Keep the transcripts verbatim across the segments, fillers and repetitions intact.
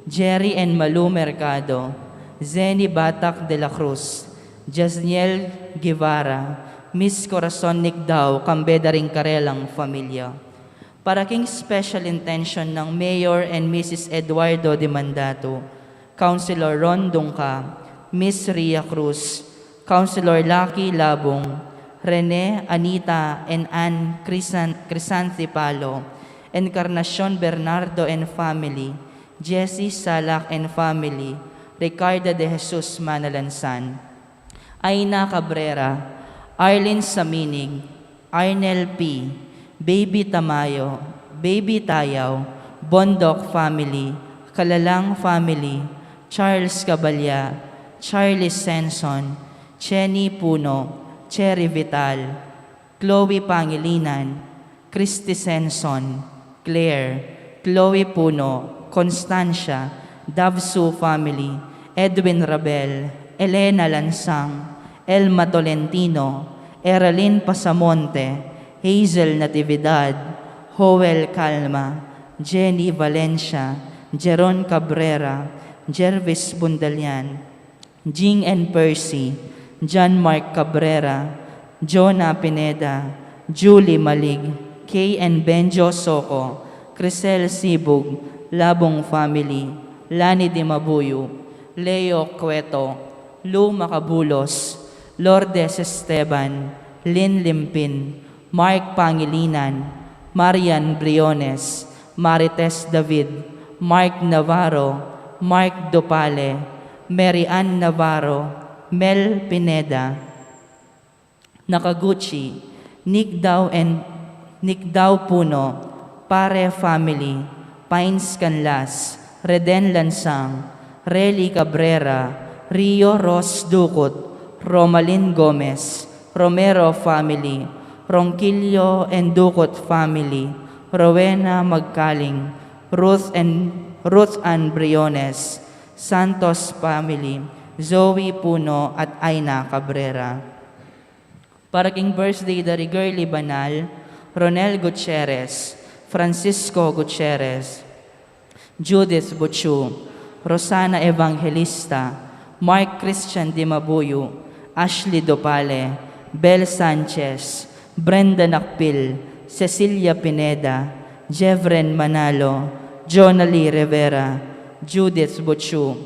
Jerry and Malu Mercado, Zenny Batak de la Cruz, Jasniel Guevara, Miss Corazon Nicdao, kambe da ring karelang familia. Para king special intention nang Mayor and Missus Eduardo Dimandatu, Councilor Ron Dungca, Miss Ria Cruz, Councilor Lucky Labong, Rene, Anita, and Ann Crisan-, Crisanti Palo, Encarnacion Bernardo and family, Jessie Salak and family, Ricarda de Jesus Manalansan, Aina Cabrera, Arlene Saminig, Arnel P, Baby Tamayo, Baby Tayaw, Bondoc family, Kalalang family, Charles Cabalya, Charlie Senson, Chenny Puno, Cherry Vital, Chloe Pangilinan, Christy Senson, Claire, Chloe Puno, Constancia, Davsu family, Edwin Rabel, Elena Lansang, Elma Tolentino, Eralyn Pasamonte, Hazel Natividad, Joel Calma, Jenny Valencia, Jeron Cabrera, Jervis Bundalian, Jing and Percy, John Mark Cabrera, Jonah Pineda, Julie Malig, Kay and Benjo Soco, Crisel Sibug, Labong family, Lani Dimabuyu, Leo Cueto, Lou Macabulos, Lourdes Esteban, Lynn Limpin, Mark Pangilinan, Marian Briones, Marites David, Mark Navarro, Mark Dupale, Mary Ann Navarro, Mel Pineda, Nakaguchi, Nick Dao and Nick Dao Puno, Pare family, Pines Canlas, Reden Lansang, Rely Cabrera, Rio Ros Ducut, Romalyn Gomez, Romero family, Ronquillo and Ducut family, Rowena Magkaling, Ruth and Ruth Ann Briones, Santos family, Zoe Puno at Aina Cabrera. Para king birthday da ri Girly Banal, Ronel Gutierrez, Francisco Gutierrez, Judith Buchu, Rosana Evangelista, Mark Christian Dimabuyu, Ashley Dopale, Bel Sanchez, Brenda Nakpil, Cecilia Pineda, Jevren Manalo, Jonalie Rivera, Judith Buchu,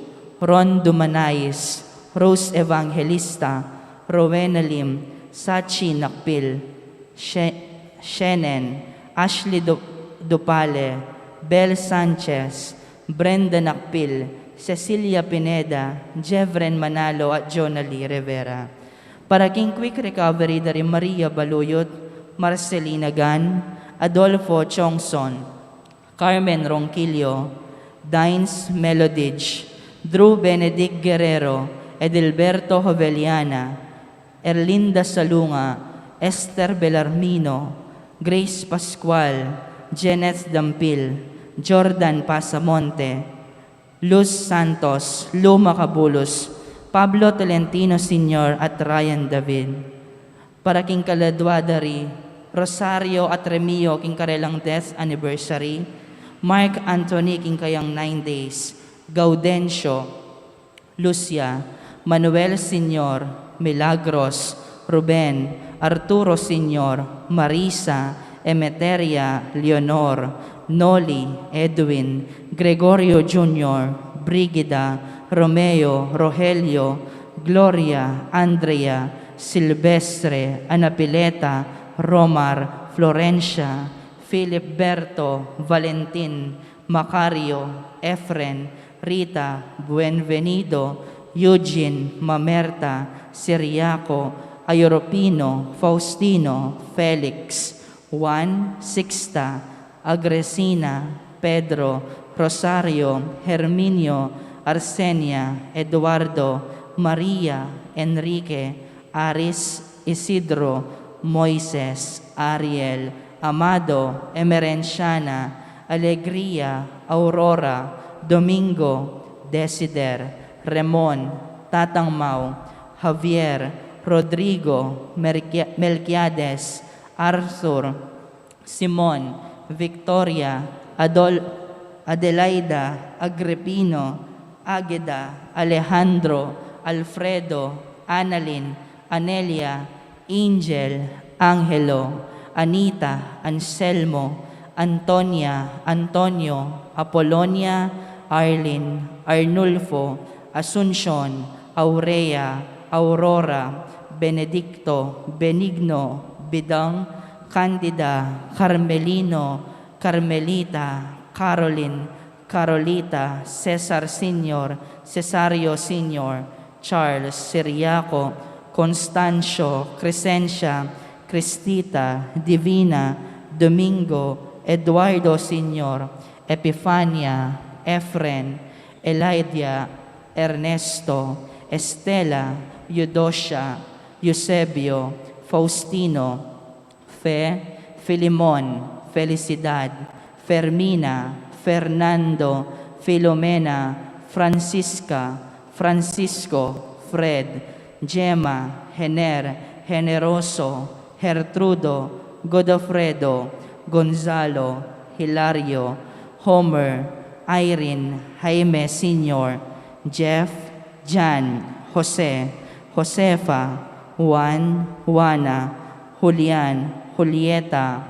Ron Dumanais, Rose Evangelista, Rowena Lim, Sachi Nakpil, She-, Shenen, Ashley Du-, Dupale, Bel Sanchez, Brenda Nakpil, Cecilia Pineda, Jevren Manalo at Jonalie Rivera. Para king quick recovery da ri Maria Baluyot, Marcelina Gan, Adolfo Chongson, Carmen Ronquillo, Dines Melodich, Drew Benedict Guerrero, Edilberto Hoveliana, Erlinda Salunga, Esther Belarmino, Grace Pascual, Janet Dampil, Jordan Pasamonte, Luz Santos, Luma Cabulus, Pablo Tolentino Senior at Ryan David. Para king kaladua da ri Rosario at Remio king karelang death anniversary, Mark Anthony king kayang nine days, Gaudencio, Lucia, Manuel Senior, Milagros, Ruben, Arturo Senior, Marisa, Emeteria, Leonor, Noli, Edwin, Gregorio Junior, Brigida, Romeo, Rogelio, Gloria, Andrea, Silvestre, Anapileta, Romar, Florencia, Philip Berto, Valentin, Macario, Efren, Rita, Buenvenido, Eugene, Mamerta, Siriaco, Ayoropino, Faustino, Felix, Juan, Sixta, Agresina, Pedro, Rosario, Herminio, Arsenia, Eduardo, Maria, Enrique, Aris, Isidro, Moises, Ariel, Amado, Emerenciana, Alegria, Aurora, Domingo, Desider, Remon, Tatang Mau, Javier, Rodrigo, Merquia-, Melquiades, Arthur, Simon, Victoria, Adol-, Adelaida, Agripino, Ageda, Alejandro, Alfredo, Annalyn, Anelia, Angel, Angelo, Anita, Anselmo, Antonia, Antonio, Apolonia, Arlene, Arnulfo, Asuncion, Aurea, Aurora, Benedicto, Benigno, Bidang, Candida, Carmelino, Carmelita, Caroline, Carolita, Cesar Senior, Cesario Senior, Charles, Siriaco, Constancio, Crescencia, Cristita, Divina, Domingo, Eduardo Senior, Epifania, Efren, Elidia, Ernesto, Estela, Eudosia, Eusebio, Faustino, Fe, Filimon, Felicidad, Fermina, Fernando, Filomena, Francisca, Francisco, Fred, Gemma, Hener, Generoso, Gertrudo, Godofredo, Gonzalo, Hilario, Homer, Irene, Jaime Senior, Jeff, Jan, Jose, Josefa, Juan, Juana, Julian, Julieta,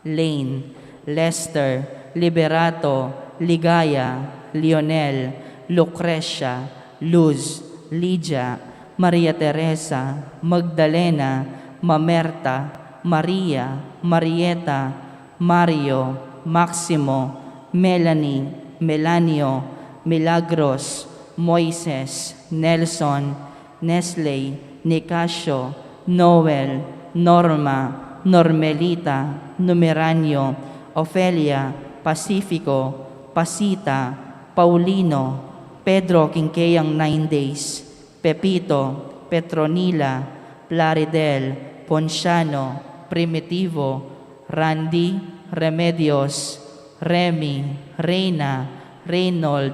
Lane, Lester, Liberato, Ligaya, Lionel, Lucrecia, Luz, Lydia, Maria Teresa, Magdalena, Mamerta, Maria, Marieta, Mario, Maximo, Melanie, Melanio, Milagros, Moises, Nelson, Nesley, Nicasio, Noel, Norma, Normelita, Numeranio, Ofelia, Pacifico, Pasita, Paulino, Pedro king keyang nine days, Pepito, Petronila, Plaridel, Ponciano, Primitivo, Randy, Remedios, Remy, Reina, Reynold,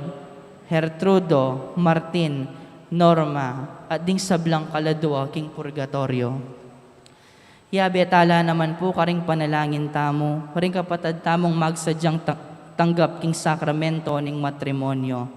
Gertrudo, Martin, Norma, at ding sablang kaladua king purgatorio. Yabe tala naman pu karing panalangin tamu, ring kapatad tamung magsadyang ta-, tanggap king sakramento ning matrimonyo.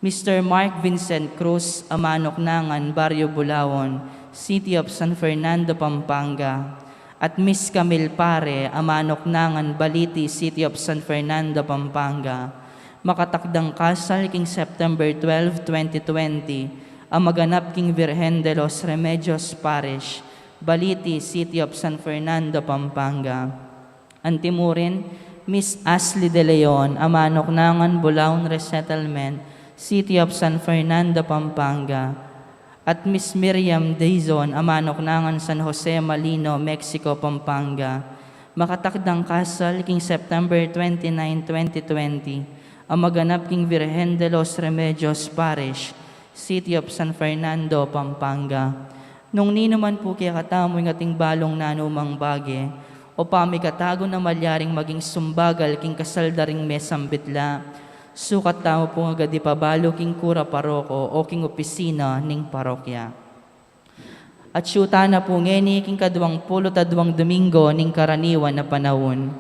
Mister Mark Vincent Cruz, Amanuknangan, Barrio Bulaon, City of San Fernando, Pampanga, at Miss Camille Pare, Amanuknangan, Baliti, City of San Fernando, Pampanga, makatakdang kasal king September twelve, twenty twenty, a maganap king Virgen de los Remedios Parish, Baliti, City of San Fernando, Pampanga. Antimurin, Miss Ashley De Leon, Amanuknangan, Bulaon Resettlement, City of San Fernando, Pampanga, at Miss Miriam Dizon, Amanuknangan, San Jose Malino, Mexico, Pampanga, makatakdang kasal king September twenty-nine, twenty twenty, a maganap king Virgen de los Remedios Parish, City of San Fernando, Pampanga. Nung ninuman pu kekatamu ing ating balung nanumang bage o pamikatagun a malyaring maging sumbagal king kasal da ring mesambit la, sukat tamu pung agad ipabalu king kura paroko o king opisina ning parokya. Atyu tana pu ngeni king kaduang pulu't aduang Domingo ning karaniwan a panaun.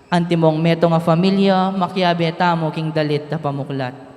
Antimong metung a familia, makiabe tamu king dalit a pamuklat.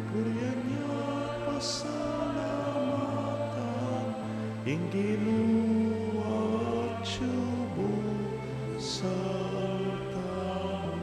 Burian ya pasalamatan ing Ginu, atyu mu sa altar.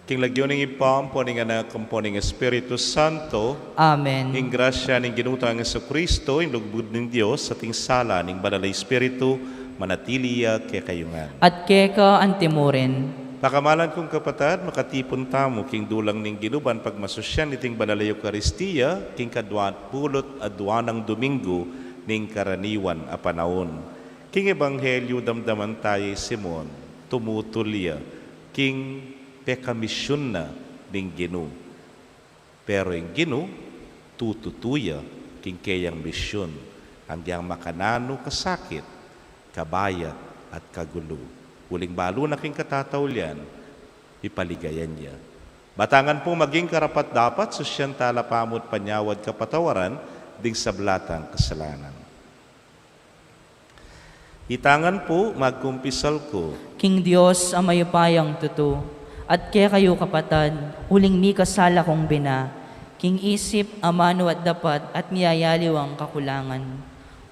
King lagyu ning Ibpa, ampo ning Anak, ampo ning Espiritu Santo. Amen. Ing grasya ning Ginu tang Jesucristo, ing lugud ning Dios, at ing sala ning Banal a Espiritu, manatili ya kekayu ngan. At keka antimurin. Pakamalan kung kapatad, makatipun tamu king dulang ning Ginu ban pagmasusyan iting Banal a Eukaristia, king kadwang pulu't adwa nang Domingo ning karaniwan a panaun. King Ebanghelyu, damdaman taya i Simon, tumutul ya king pekamisyun na ning Ginu. Pero ing Ginu, tututu ya king keyang misyun, anggiyang makananu kasakit, kabayat, at kagulu. Uling balu na king katataulian, pipaligayan ya. Batangan pu maging karapat-dapat, susyan tala pa mu't panyawad kapatawaran ding sabla tang kasalanan. Itangan pu, magkumpisal ku king Dios a mayupayang tutu, at kekayu kapatad, uling mikasala kung bina, king isip, amanu at dapat, at miyayaliwang kakulangan.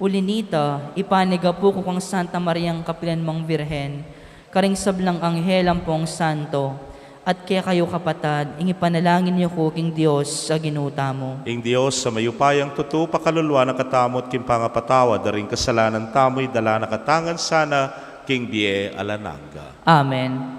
Uli nita, ipanigapu ku kang Santa Mariang kapilan mung Virgen, karing sablang anghel ampong santo, at kekayu kapatad, ing ipanalangin yu ku king Dios a Ginu tamu. Ing Dios a mayupayang tutu, pakaluluan na katamu at king pangapatawad da ring kasalanan tamu, idala na katamu ngan sana king bie alang angga. Amen.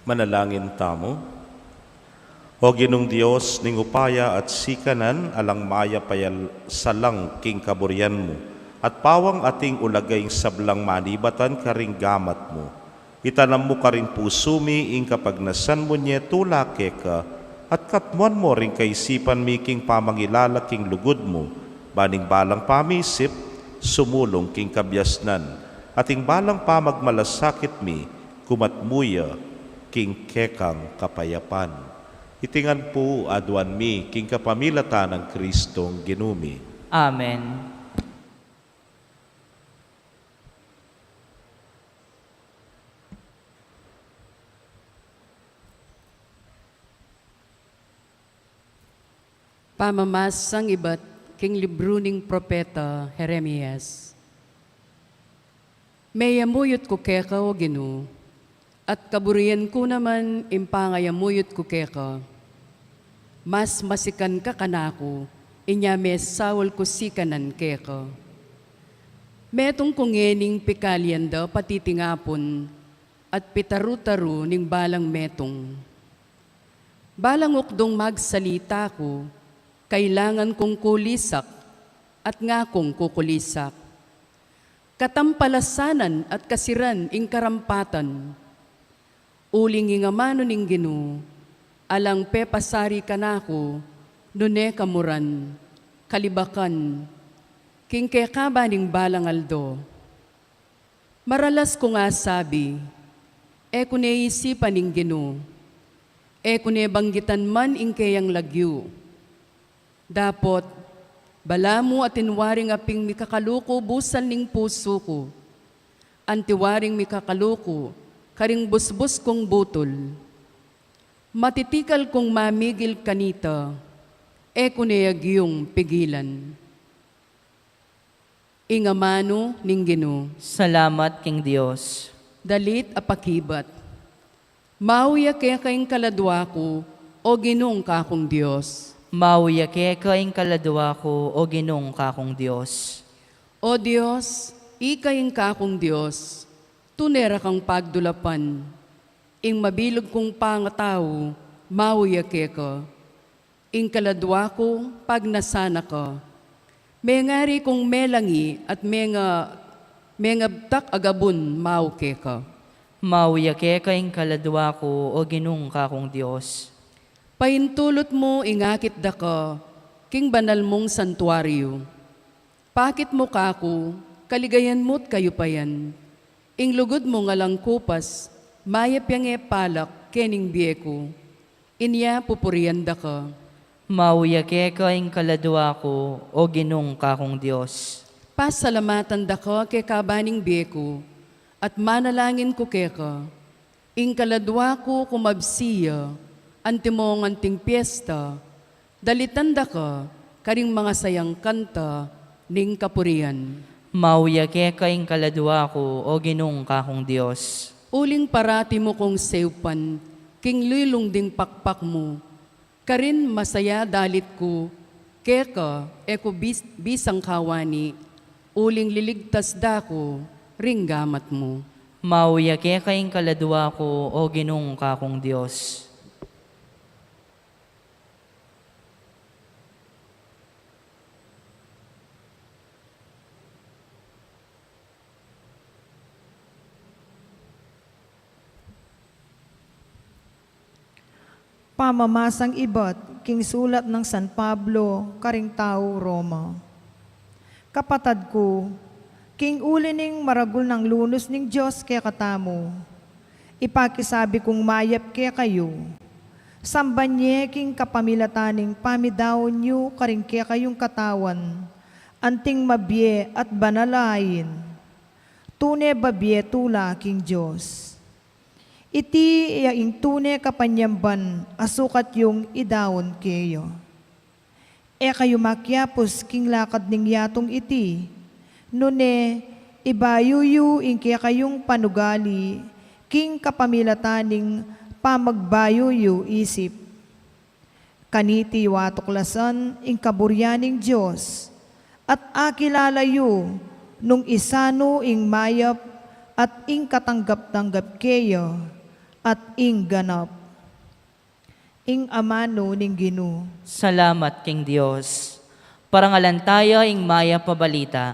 Manalangin tamu. O Ginung Dios ning upaya at sikanan, alang mayap a salang king kaburian mu, at pawang ating ulaga ing sablang manibatan karing gamat mu. Itanam mu karing pusu mi ing kapagnasan mu nye tula keka, at katmuan mu ring kaisipan mi king pamangilala king lugud mu, ban ing balang pamisip sumulung king kabiasnan, at ing balang pamagmalasakit mi kumatmu ya king kekang kapayapan. Iti ngan pu aduan mi king kapamilatan nang Kristong Ginu mi. Amen. Pamamasang ibat king libru ning propeta Jeremias. Meyamuyut ku keka, O Ginu, at kaburian ku naman ing pangayamuyut ku keka. Mas masikan ka kanaku, inya mesaul ku sikanan keka. Metung ku ngening pikalian da patitingapun at pitaru-taru ning balang metung. Balang ukdung magsalita ku, kailangan kung kulisak, at ngakung kukulisak. Katampalasanan at kasiran ing karampatan. Uling ing amanu ning Ginu, alang pepasari kanaku, nune kamuran, kalibakan, king kekaba ning balang aldo. Maralas kung asabi, e ku ne isipan ing Ginu, e ku ne banggitan man ing keyang lagyu. Dapot, balamu atin waring aping mikakaluku busal ning pusu ku, anti waring mikakaluku karing busbus kung butul. Matitikal kung mamigil kanita, e ku ne agyung pigilan. Ing amanu ning Ginu. Salamat king Dios. Dalit a pakibat. Mawi ya keka ing kaladua ku, O Ginung kakung Dios. Mawi ya keka ing kaladua ku, O Ginung kakung Dios. O Dios, ika ing kakung Dios, tune ra kang pagdulapan. Ing mabilug kung pangatau, mawi ya keka. Ing kaladua ku, pagnasan na ka. Mengari kung melangi at menga-, mengabtak a gabun mau keka. Mau ya keka ing kaladua ku, O Ginung kakung Dios. Paintulut mu ing akit da ka king banal mung santuario. Pakit mu kaku, kaligayan mu't kayupayan. Ing lugud mung alang kupas, mayap yang e palak kening bie ku. Inya pupurian da ka. Mau ya keka ing kaladua ku, O Ginung kakung Dios. Pasalamatan da ka kekaba ning bie ku, at manalangin ku keka. Ing kaladua ku kumabsi ya, antimong anting piesta, dalitan da ka karing mangasayang kanta ning kapurian. Mau ya keka ing kaladua ku, O Ginung kakung Dios. Uling parati mu kung seyupan king lilung ding pakpak mu, karin masaya dalit ku keka, e ku bis-, bisang kawani, uling liligtas da ku ring gamat mu. Mau ya keka ing kaladua ku, O Ginung kakung Dios. Pamamasang ibat king sulat nang San Pablo karing tau Roma. Kapatad ku, king uli ning maragul nang lunus ning Dios kekatamu, ipakisabi kung mayap kekayu, samban ye king kapamilatan ning pamidaun yu karing kekayung katawan, anting mabie at banal a ain, tune babie tula king Dios. Iti ya ing tune kapanyamban a sukat yung idaun keya. E kayu makiapus king lakad ning yatung iti, nune ibayu yu ing kekayung panugali king kapamilatan ning pamagbayu yu isip. Kaniti yu atuklasan ing kaburian ning Dios, at akilala yu nung isanu ing mayap at ing katanggap-tanggap keya, at ing ganap. Ing amanu ning Ginu. Salamat king Dios. Parangalan taya ing mayap a balita.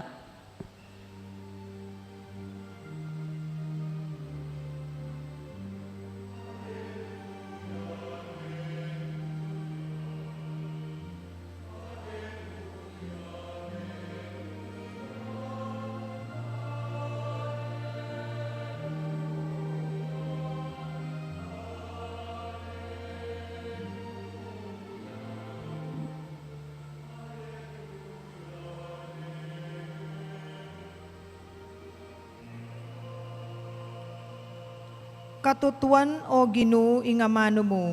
Katutuan, O Ginu, ing amanu mu,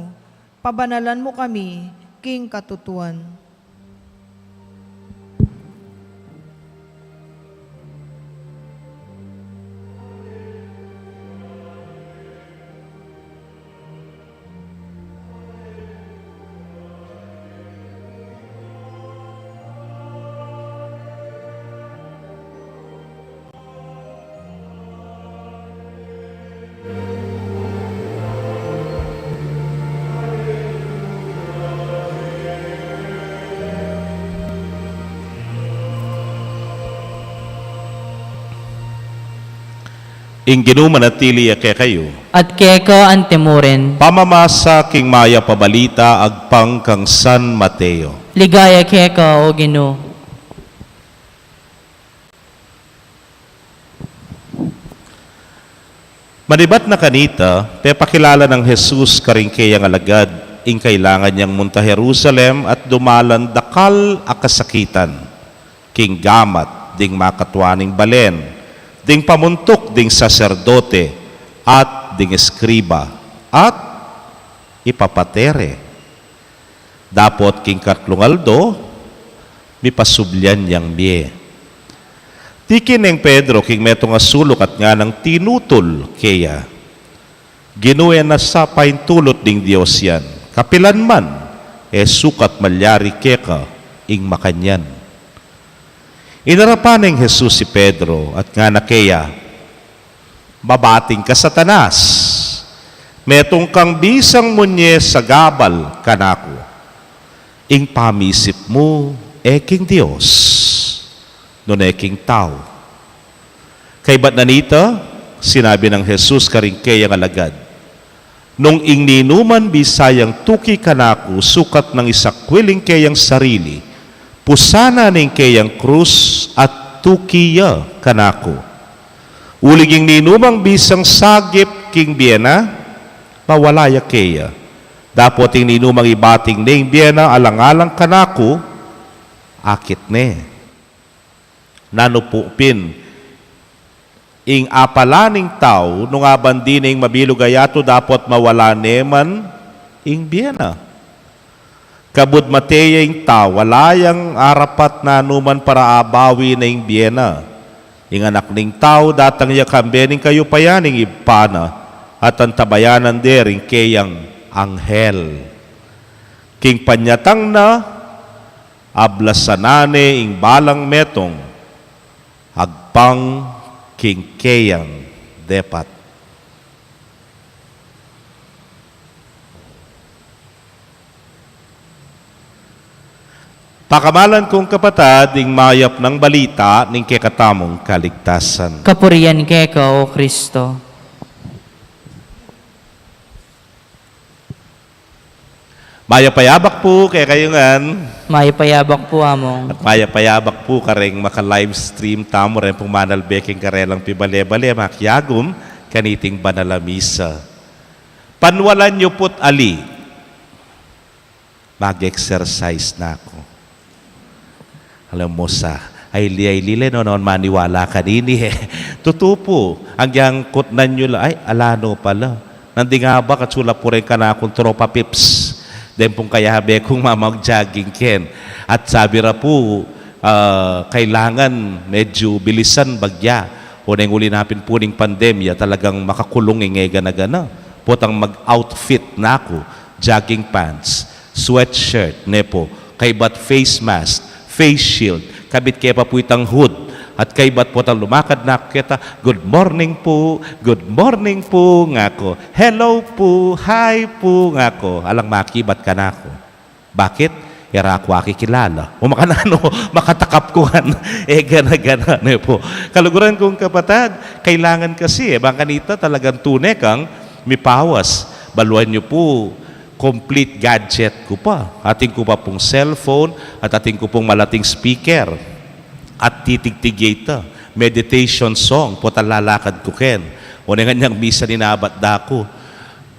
pabanalan mu kami king katutuan. Ing Ginu manatili ya kekayu. At keka antimurin. Pamamasa king mayap a balita agpang kang San Mateo. Ligaya keka, O Ginu. Manibat na kanita, pepakilala nang Jesus karing keyang alagad ing kailangan yang munta Jerusalem at dumalan dakal a kasakitan, king gamat ding makatwa ning balen, ding pamuntuk ding saserdote, at ding eskriba, at ipapate re. Dapot king katlung aldo, mipasublian yang mie. Tiki neng Pedro king metung a suluk at nganang tinutul keya, Ginu, e na sa paintulut ning Dios yan. Kapilan man, e sukat malyari keka ing makanyan. Inarapan neng Jesus i Pedro at ngana keya, Mabating ka, Satanas! Metung kang bisang munye sagabal kanaku. Ing pamisip mu e king Dios, nune king tau. Kaybat na nita, sinabi nang Jesus karing keyang alagad, Nung ing ninuman bisa yang tuki kanaku sukat nang isakwil ing keyang sarili, pusanan ne ing keyang krus at tuki ya kanaku. Uling ing ninumang bisang sagip king bie na, mawala ya keya. Dapot ing ninumang ibating ne ing bie na alang-alang kanaku, akit ne. Nanu pu pin ing apala ning tau nung aban dine ing mabilug a yatu dapot mawala ne man ing bie na? Kabud mate ya ing tau, ala yang arapat nanuman para abawi na ing bie na. Ing Anak ning Tau datang ya kambe ning kayupayan ning Ibpa na, at antabayanan de ring keyang anghel. King panyatang na, ablasan na ne ing balang metung, agpang king keyang depat. Pakamalan kung kapatad, ing mayap nang balita ning kekatamung kaligtasan. Kapurian keka, O Kristo. Mayap a yabak pu kekayu ngan. Mayap a yabak pu, Among. At mayap a yabak pu kareng maka-livestream tamu ren pung manalbe king karelang pibale-bale, makiagum kaniting banal a misa. Panwalan yu pu't ali. Mag-exercise na ku. Alam mo sa, ay li, ay li, le, no, no, maniwala kanini, e. Tutu pu, agyang kutnan yu la, ay, ala no pala. Nandin nga ba, katsula pu rin kanakung tropa pips. Deng pung kayabe kung mamag-jogging ken. At sabi ra pu, ah, kailangan medyo bilisan bagya. O neng uli na pin pu ning pandemya, talagang makakulung ing e gana-gana. Potang mag-outfit na ku, jogging pants, sweatshirt, ne pu, kaybat face mask, face shield, kabit ke pa pu itang hood, At kaybat potang lumakad na ku keta, "Good morning po, good morning po," ngaku. "Hello po, hi po," ngaku. Alang makibat kanaku. Bakit? E ra ku akikilala. O makananu, makatakap ku ngan. E gana-gana ne po. Kaluguran kung kapatad, kailangan kasi e, bang kanita talagang tune kang mipawas. Baluan yu pu, complete gadget ku pa. Atin ku pa pung cellphone at atin ku pung malating speaker. At titigtig ya ita, meditation song, potang lalakad ku ken. O ne ngan yang misa ning abat da ku,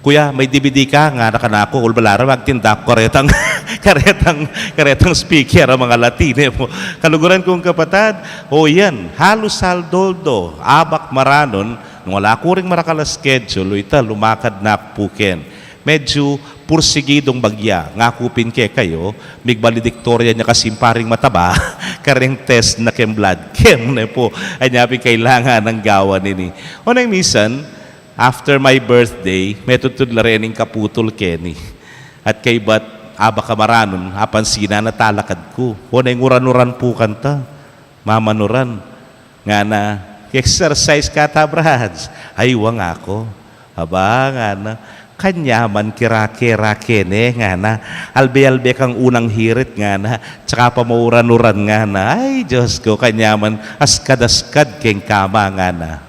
"Kuya, may D V D ka?" ngana kanaku. Ulbala ra, magtinda ku karetang, karetang, karetang speaker a mangalati ne po. Kaluguran kung kapatad, o yan, halus aldo-aldo, abak maranun, nung ala ku ring marakal a schedule, o ita, lumakad na ku pu ken. Medyu pursigidung bagya, ngaku pin kekayu, migbalediktorya ne kasi ing paring mataba, kareng test na keng blood keng ne po, anya pin kailangan nang gawan ini. O neng misan, after my birthday, metud-tud la rening kaputul keni. At kaybat, abak a maranun, apansinan na talakad ku. O neng uran-uran pu kanta, mamanuran. Ngana, "Exercise ka ta, Brads?" "Ay, wa," ngaku. "Aba," ngana, "kanyaman kirake-rake ne," ngana, "albe-albe kang unang hirit," ngana, "tsaka pa mauran-uran," ngana. Ay, Diyos ko, kanyaman askad-askad keng kama, ngana.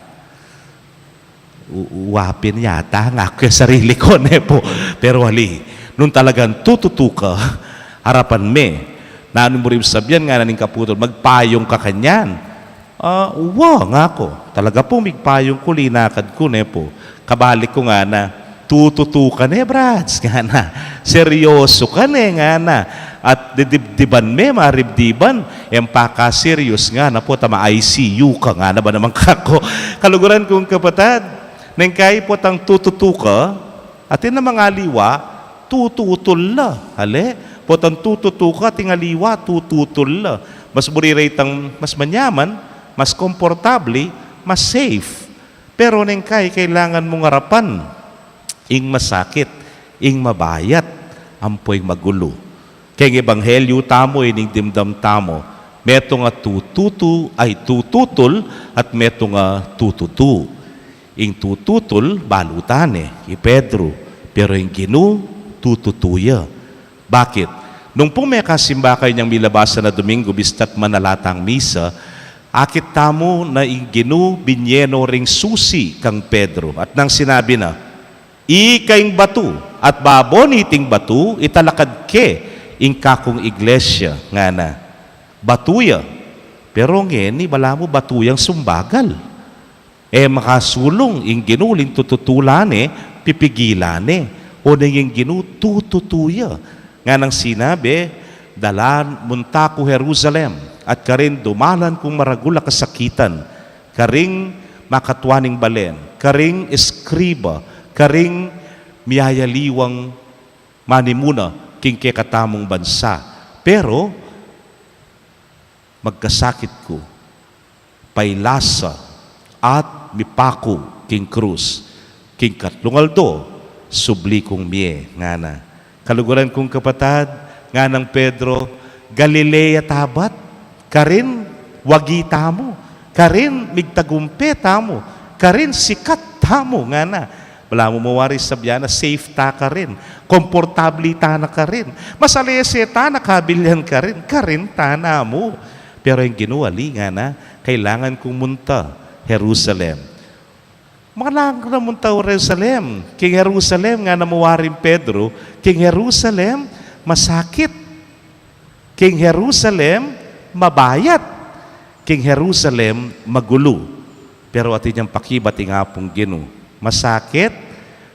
U-, wa pin yata, ngaku ya sarili ku, ne po. Pero ali, nung talagang tututu ka, arapan me, "Nanu mu ring sabyan?" ngana ning kaputul, "Magpayung ka kanyan?" "Ah, wa," ngaku. Talaga pung migpayung ku, linakad ku, ne po. Kabalik ku ngana, "Tututu ka ne, Brads?" ngana. "Seryoso ka ne?" ngana. "At didibdiban me, maribdiban? Eng paka-serious," ngana, "po, ta ma-I C U ka," ngana ba naman kaku. Kaluguran kung kapatad, neng kai potang tututu ka, atin namang aliwa, tututul la. Ale, potang tututu ka, ating aliwa, tututul la. Mas buri reta itang mas manyaman, mas komportable, mas safe. Pero neng kai kailangan mung arapan ing masakit, ing mabayat, ampo ing magulu. Keng ebanghelyu tamu, ining dimdam tamu, metung a tututu, ay tututul, at metung a tututu. Ing tututul, balu ta ne, i Pedro, pero ing Ginu, tututu ya. Bakit? Nung pung mekasimba kayu inyang milabasan a Domingo, bistak manala tang misa, akit tamu na ing Ginu binie no ring susi kang Pedro. At nang sinabi na, "Ika ing batu, at babo niting batu, italakad ke ing kakung iglesia," ngana. Batu ya. Pero ngeni, balamu batu yang sumbagal. E makasulung ing Ginu, uling tututu la ne, pipigilan ne. O neng ing Ginu, tututu ya. Nganang sinabi, "Dalan mu ta ku Jerusalem, at karin dumalan kung maragul a kasakitan, karing makatua ning balen, karing eskriba, karing miyayaliwang manimuna king kekatamung bansa. Pero magkasakit ku, pailasa, at mipaku king krus. King katlung aldo, subli kung mie," ngana. Kaluguran kung kapatad, nganang Pedro, "Galilea ta bat? Karin wagi tamu, karin migtagumpe tamu, karin sikat tamu," ngana. Balamu mu wari sabyan na safe ta karin, komportable ta na karin, masalese ta na kabilyan karin, karin ta na mu. Pero ing Ginu ali, ngana, "Kailangan kung munta Jerusalem." Mangalang na munta Jerusalem. King Jerusalem, ngana mu waring Pedro, king Jerusalem, masakit. King Jerusalem, mabayat. King Jerusalem, magulu. Pero atin yang pakibat ing Apung Ginu, "Masakit,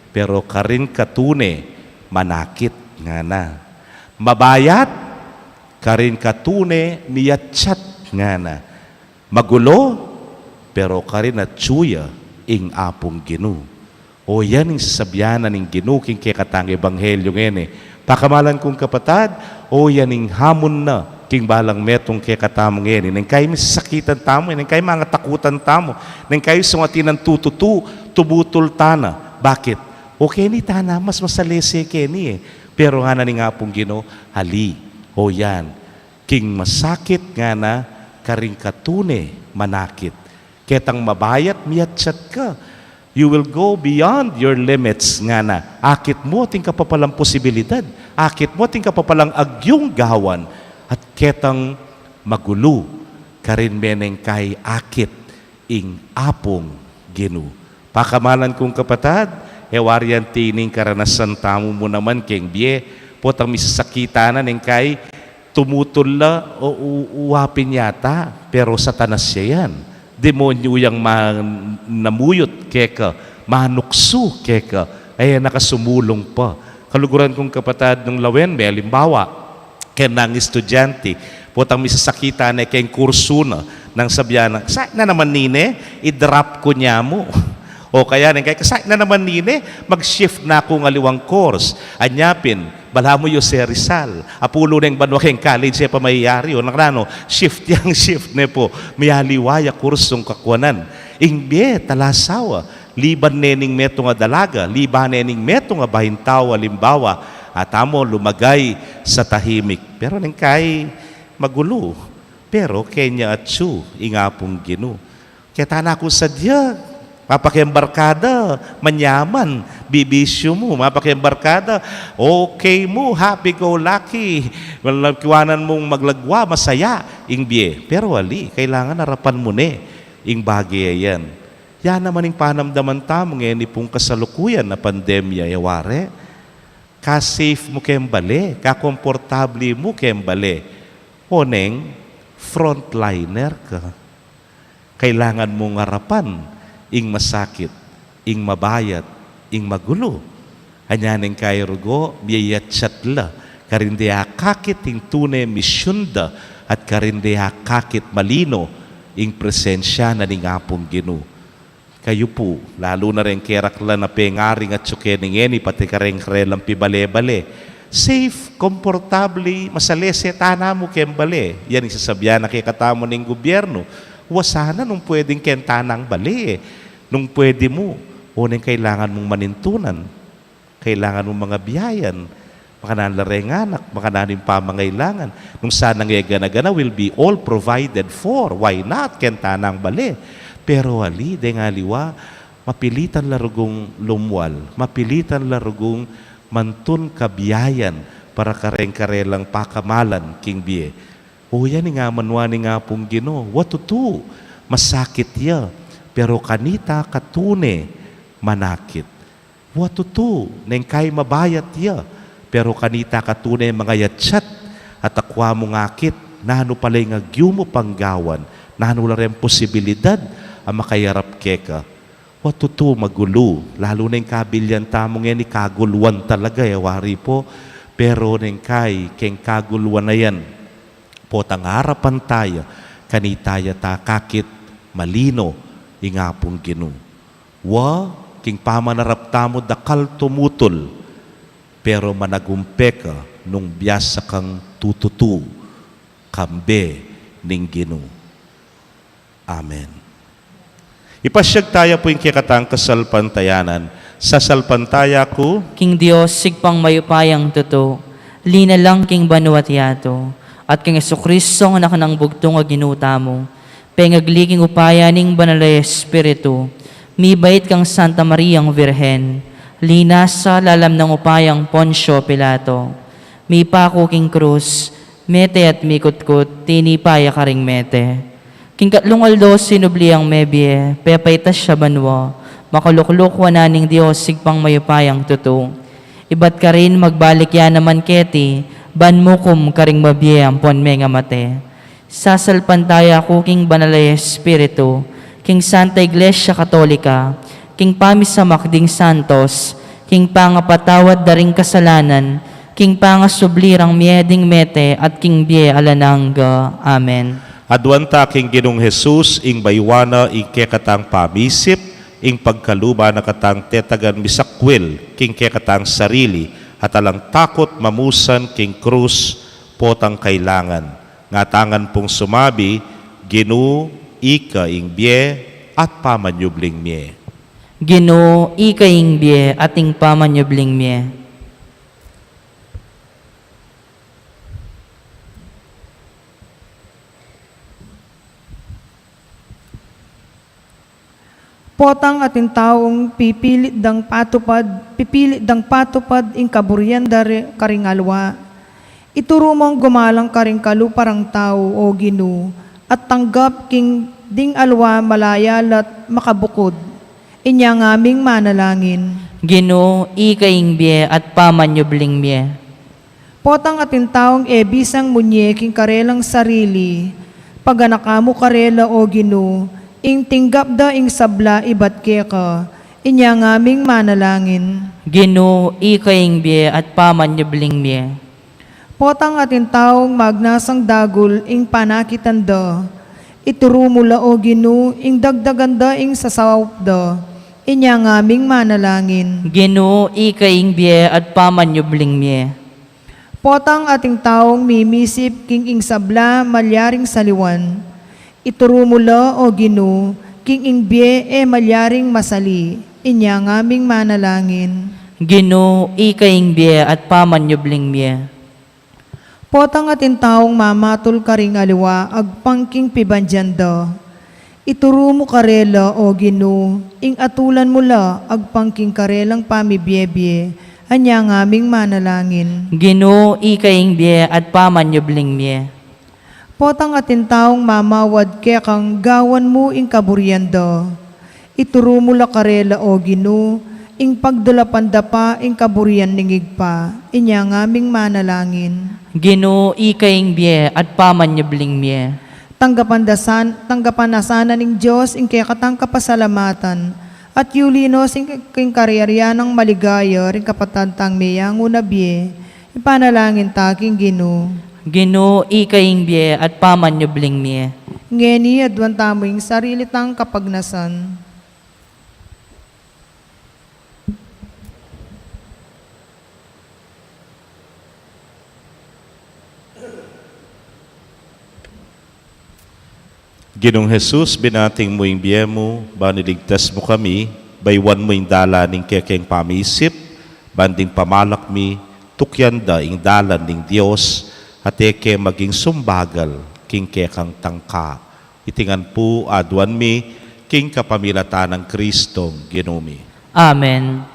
pero karin ka tune manakit," ngana. "Mabayat, karin ka tune miyatsat," ngana. "Magulu, pero karin atyu ya ing Apung Ginu." O yan ing sasabyan na ning Ginu king kekatang ebanghelyu ngeni. Pakamalan kung kapatad, o yan ing hamun na king balang metung kekatamu ngeni. Neng kai misasakitan tamu, neng kai mangatakutan tamu, neng kai sungatinan tututu, tubutul ta na. Bakit? O keni ta na mas masalese keni e. Pero ngana ning Apung Ginu, "Ali, o yan, king masakit," ngana, karing katune manakit. Ketang mabayat, miyatsat ka. You will go beyond your limits, ngana. Akit mu atin ka pa palang posibilidad. Akit mu atin ka pa palang agyung gawan. At ketang magulu, karin me neng kai akit ing Apung Ginu. Pakamalan kung kapatad, e wari anti ning karanasan tamu mu naman keng bie, potang misasakitan na neng kai tumutul la o u-, uapin yata, pero Satanas ya yan. Demonyu yang ma-, namuyut keka, manuksu keka, e na ka sumulung pa. Kaluguran kung kapatad, nung lawen me, alimbawa, keng estudyante, potang misasakitan ne keng kursu na, nang sabyan na, "Kasakit na naman nine, i-drop ku ne mu." O kaya neng kai, "Kasakit na naman nine, mag-shift na kung aliwang course." Anya pin, balamu Jose Rizal, apulu neng banua keng college, e pa mayari, o nang nanu, shift yang shift ne pu, miyaliwa ya kursung kakuanan. Ing bie, talasawa, liban ne ning metung a dalaga, liban ne ning metung a baing tau, alimbawa, atamu lumagay sa tahimik. Pero neng kai magulu, pero keni atyu ing Apung Ginu. Keta na kung sadya, mapakeng barkada, manyaman, bibisyu mu, mapakeng barkada, okay mu, happy-go-lucky, kiwanan mung maglagwa, masaya, ing bie. Pero ali, kailangan arapan mu ne ing bage a yan. Ya naman ing panamdaman tamu ngeni pung kasalukuyan a pandemya, e wari? Ka-safe mu keng bale, kakomportable mu keng bale, o neng frontliner ka. Kailangan mung arapan ing masakit, ing mabayat, ing magulu. Anya neng kai rugo, miyayatsat la karin de akakit ing tune misyun da, at karin de akakit malino ing presensya na ning Apung Ginu. Kayu pu, lalu na reng keraklan a pengaring atyu keni ngeni, pati kareng karelang pibale-bale. Safe, komportable, masalese tana mu keng bale. Yan ing sasabyan na kekatamu ning gubyernu. Wa sana nung pwedeng keng tanang bale, nung pwede mu, o neng kailangan mung manintunan. Kailangan mung mangabiayan. Makananu la reng anak, makananu ing pamangailangan. Nung sana e gana-gana, will be all provided for. Why not? Keng tanang bale. Pero ali, deng aliwa, mapilitan la rugung lumwal, mapilitan la rugung mantun kabiayan para kareng karelang pakamalan king bie. O yan ing amanwa ning Apung Ginu, wa tutu, masakit ya, pero kanita ka tune manakit. Wa tutu, neng kai mabayat ya, pero kanita ka tune mangayatsat, at akwa mung akit, nanu pala ing agyu mu pang gawan, nanu la reng posibilidad a makayarap keka. Wa tutu magulu, lalu na ing kabilyan tamu ngeni kaguluan talaga, e wari pu, pero neng kai keng kaguluan a yan, potang arapan taya, kanita ya takakit malino ing Apung Ginu. Wa, king pamanarap tamu dakal tumutul, pero managumpe ka nung biasa kang tututu, kambe ning Ginu. Amen. Ipasyag taya pu ing kekatang kasalpantayanan. Sasalpantaya ku king Dios, Ibpang mayupayang tutu, linalang king banua't yatu, at king Jesucristo, Anak nang bugtung a Ginu tamu, pengagli king upaya ning Banal a Espiritu, mibait kang Santa Mariang Virgen, linasa lalam nang upayang Poncio Pilato, mipaku king krus, mete at mikutkut, tinipa ya karing mete. King katlung aldo sinubli yang mebie, pepaitas ya banua, makalukluk wanan ning Dios Ibpang mayupayang tutu. Ibat karin magbalik ya naman keti, ban mukum karing mabie ampon mengamate. Sasalpantaya ku king Banal a Espiritu, king Santa Iglesia Katolika, king pamisamak ding santos, king pangapatawad da ring kasalanan, king pangasubli rang mie ding mete, at king bie alang angga. Amen. Aduan ta king Ginung Jesus, ing bayuan na ing kekatang pamisip, ing pagkaluban na katang tetagan misakwil king kekatang sarili, at alang takut mamusan king krus potang kailangan. Ngatangan pung sumabi, Ginu, ika ing bie at pamanyubling mie. Ginu, ika ing bie at ing pamanyubling mie. Potang atin taung pipilit dang patupad, pipilit dang patupad ing kaburian da re-, karing alwa. Ituru mung gumalang karing kaluparang tau, O Ginu, at tanggap king ding alwa malaya la't makabukud. Inya ngaming manalangin. Ginu, ika ing bie at pamanyubling mie. Potang atin taung e bisang munye king karelang sarili, paganaka mu karela, O Ginu, ing tinggap da ing sabla ibat keka, inya ngaming manalangin. Ginu, ika ing bie at pamanyubling mie. Potang atin taung magnasang dagul ing panakitan da, ituru mu la, O Ginu, ing dagdagan da ing sasaup da, inya ngaming manalangin. Ginu, ika ing bie at pamanyubling mie. Potang atin taung mimisip king ing sabla malyaring saliwan, ituru mu la, O Ginu, king ing bie e malyaring masali, inya ngaming manalangin. Ginu, ika ing bie at pamanyubling mie. Potang atin taung mamatul karing aliwa agpang king pibandian da, ituru mu karela, O Ginu, ing atulan mu la agpang king karelang pamibiebie, inya ngaming manalangin. Ginu, ika ing bie at pamanyubling mie. Potang atin taung mamawad kekang gawan mu ing kaburian da, ituru mu la karela, O Ginu, ing pagdulapan da pa ing kaburian ning Ibpa, inya ngaming manalangin. Ginu, ika ing bie at pamanyubling mie. Tanggapan da san-, tanggapan na sana ning Dios ing kekatang kapasalamatan, at yuli no sing king kayarian nang maligaya ring kapatad tang meyangu na bie, ipanalangin ta king Ginu. Ginu, ika ing bie at pamanyubling mie. Ngeni aduan tamu ing sarili tang kapagnasan. Ginung Jesus, binating mu ing bie mu, ban iligtas mu kami, bayuan mu ing dalan ning kekeng pamisip, ban ding pamalak mi, tukyan da ing dalan ning Dios, at e ke maging sumbagal king kekang tangka. Iti ngan pu aduan mi, king kapamilatan nang Kristong Ginu mi. Amen.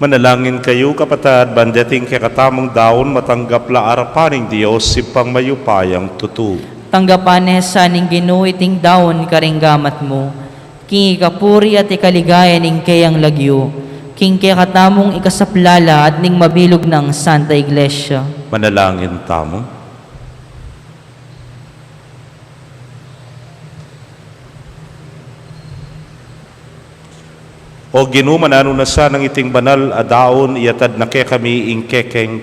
Manalangin kayu, kapatad, ban deting kekatamung daun matanggap la arapan ning Dios, Ibpang mayupayang tutu. Tanggapan ne sa ning Ginu iting daun karing gamat mu, king ikapuri at ikaligaya ning keyang lagyu, king kekatamung ikasaplala at ning mabilug nang Santa Iglesia. Manalangin tamu. O Ginu, mananu na sanang iting banal a daun, iyatad na kekami ing kekeng,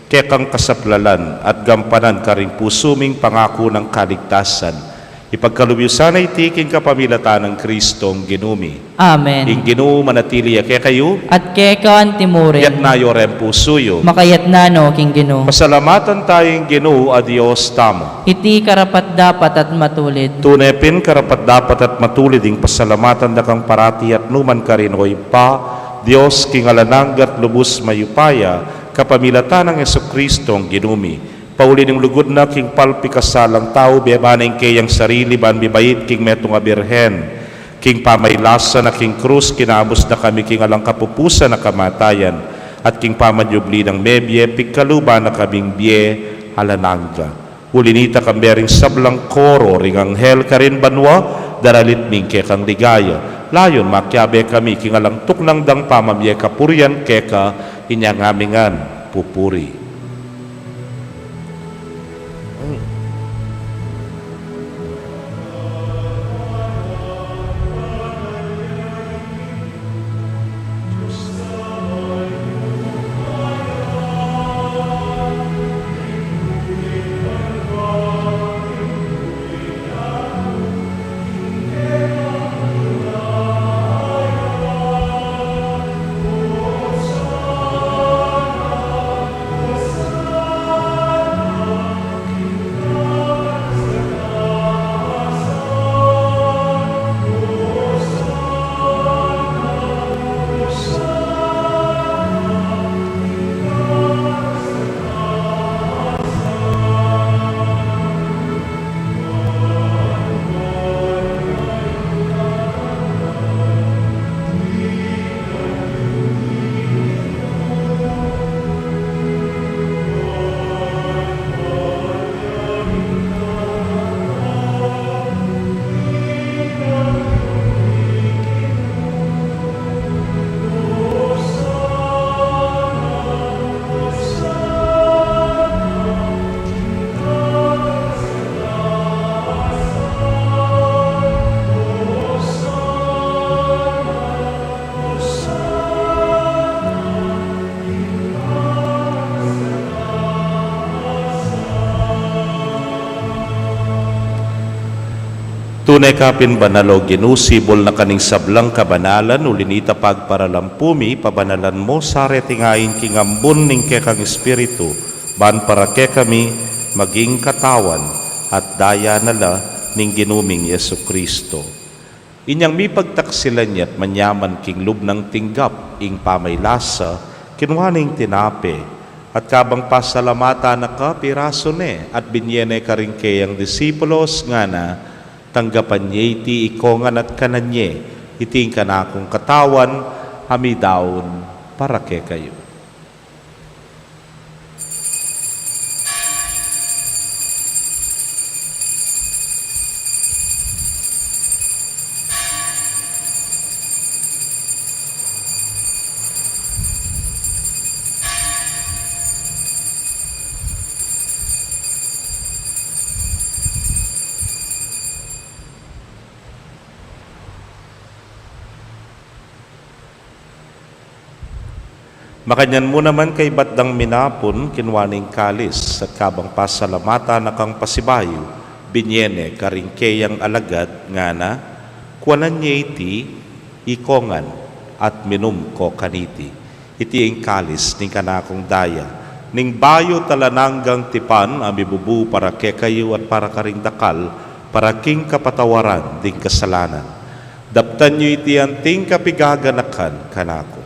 kekang kasaplalan, at gampanan karing pusu mi ing pangaku nang kaligtasan. Ipagkalub yu sana iti king kapamilatan nang Kristong Ginu mi. Amen. Ing Ginu manatili ya kekayu. At keka antimurin. Iyatas yu reng pusu yu. Makayatas no king Ginu. Pasalamatan taya ing Ginu a Dios tamu. Iti karapat-dapat at matulid. Tune pin karapat-dapat at matulid ing pasalamatan da kang parati at nukaman karin, o Ibpa, Dios king alang angga at lubus mayupaya, kapamilatan nang Jesucristo a Ginu mi. Pauli ning lugud na king palpikasalang tau, bie bana ing keyang sarili ban mibait king metung a birhen. King pamailasa na king krus, kinabus na kami king alang kapupusan a kamatayan, at king pamanyubli nang mebie, pigkaluban na kaming bie alang angga. Uli nita, kambe ring sablang koro ring anghel karin banua, daralit mi ing kekang ligaya. Layun makiabe kami king alang tuknang dang pamamie kapurian keka, inya ngan mi ngan pupuri. Tune ka pin banal, o Ginu, sibul na ka ning sablang kabanalan, uli nita pagparalampu mi, pabanalan mu sa reting ain king ambun ning kekang Espiritu, ban para kekami maging katawan at daya na la ning Ginu ming Jesucristo. Inyang mipagtaksilan ya at manyaman king lub nang tinggap ing pamailasa, kinua ne ing tinape, at kabang pasalamatan na ka, pirasu ne, at binie ne karing keyang disipulos, ngana: Tanggapan ye iti ikongan at kanan ye, iti ing kanakung katawan a midaun para kekayu. Makanyan mu naman kaybat dang minapun, kinua ne ing kalis, at kabang pasalamatan na kang pasibayu, binie ne karing keyang alagad, ngana: Kuanan ye iti ikongan, at minum ko kaniti. Iti ing kalis ning kanakung daya, ning bayu at alang anggang tipan, a mibubu para kekayu at para karing dakal, para king kapatawaran ding kasalanan. Daptan yu iti anting kapigaganakan kanaku.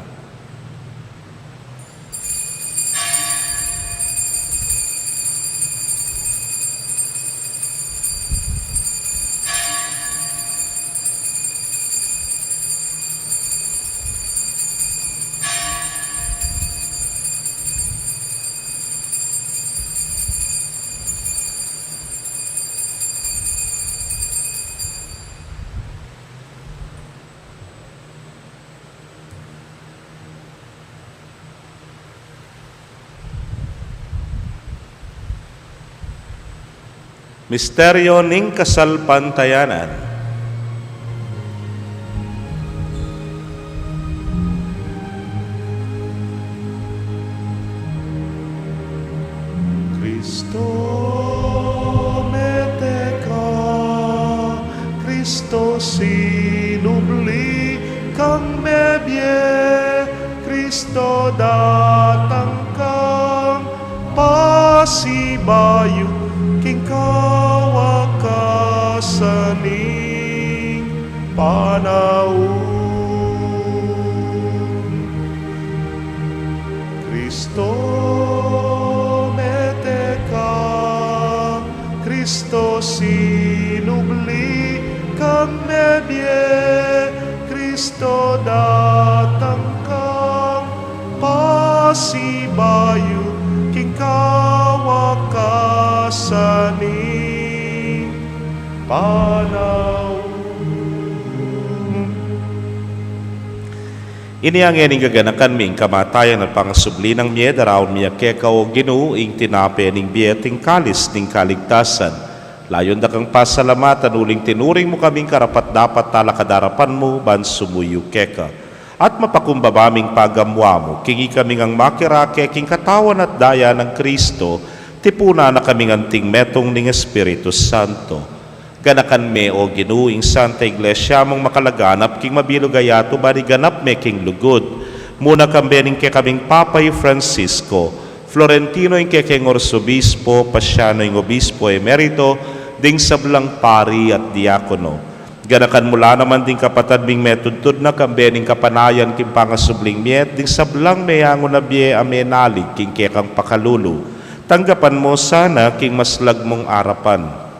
Misteryo ning kasalpantayanan. Kristo, mete ka. Kristo, sinubli kang mebie. Kristo, datang kang pasibayu king kawakasan ning panaun. Kristo, mete ka. Kristo, sinubli kang mebie. Kristo, datang kang pasibayu king kawakasan ning panaun. Ini ngeni ing gaganakan mi, ing kamatayan at pangasubli nang mie, daraun mi keka, o Ginu, ing tinape ning bie at ing kalis ning kaligtasan. Layun da kang pasalamatan uling tinuring mu kaming karapat-dapat talakad king arapan mu ban sumuyu keka. At mapakumbaba ming pagamuan mu, king ikami ngang makirake king katawan at daya nang Kristo, tipunan na kaming anting metung ning Espiritu Santo. Ganakan me, o Ginu, ing Santa Iglesia mung makalaganap king mabilug a yatu, ban iganap me king lugud. Muna kambe ning kekaming Papa i Francisco, Florentino ing kekeng Arsobispo, Pasiano ing Obispo Emerito, ding sablang pari at diakono. Ganakan mu la naman ding kapatad ming metudtud na kambe ning kapanayan king pangasubling mie, ding sablang meyangu na bie a menalig king kekang pakalulu. Tanggapan mu sana king maslag mung arapan.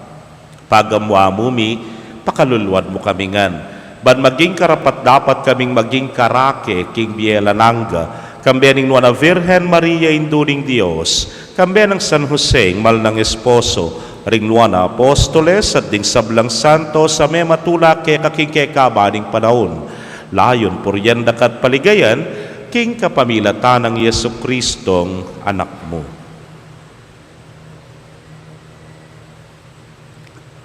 Pagamuan mu mi, pakaluluan mu kami ngan, ban maging karapat-dapat kaming maging karake king bie alang angga, kambe ning Nuan a Virgen Maria, Indu ning Dios, kambe nang San Jose, ing mal nang esposo, ring Nuan a Apostoles, at ding sablang santos a mematula keka king kekaban ning panaun. Layun purian da ka at paligayan, king kapamilatan nang Jesucristong Anak mu.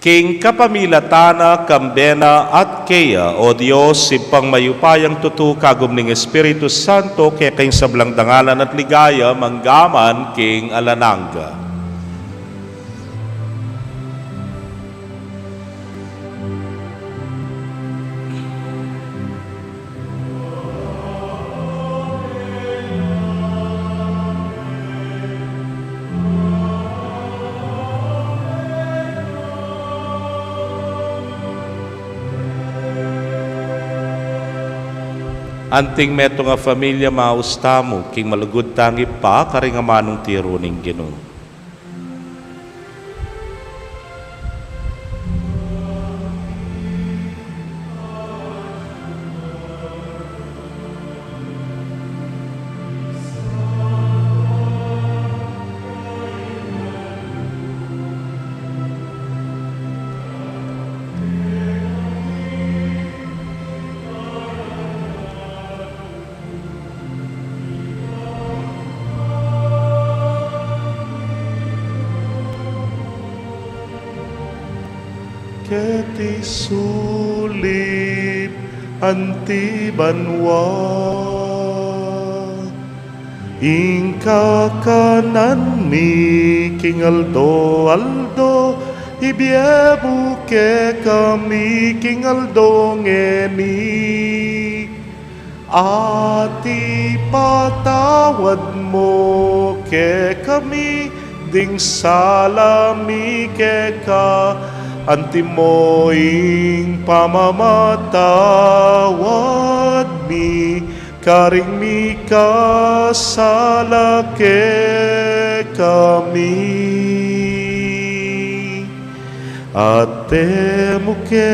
King kapamilatan na, kambe na, at keya, o Dios, Ibpang mayupayang tutu, kagum ning Espiritu Santo, keka ing sablang dangalan at ligaya, mangga man king alang angga. Anting metung a familia, maus tamu king malugud tang Ibpa, karing amanung tiru ning Ginu. Keti sulip anti banua, ing kakanan mi king aldo-aldo, ibie mu kekami king aldo ngeni. At ipatawad mu kekami ding sala mi keka, anti mo ing pamamatawad mi karing mikasala kekami. At e mu ke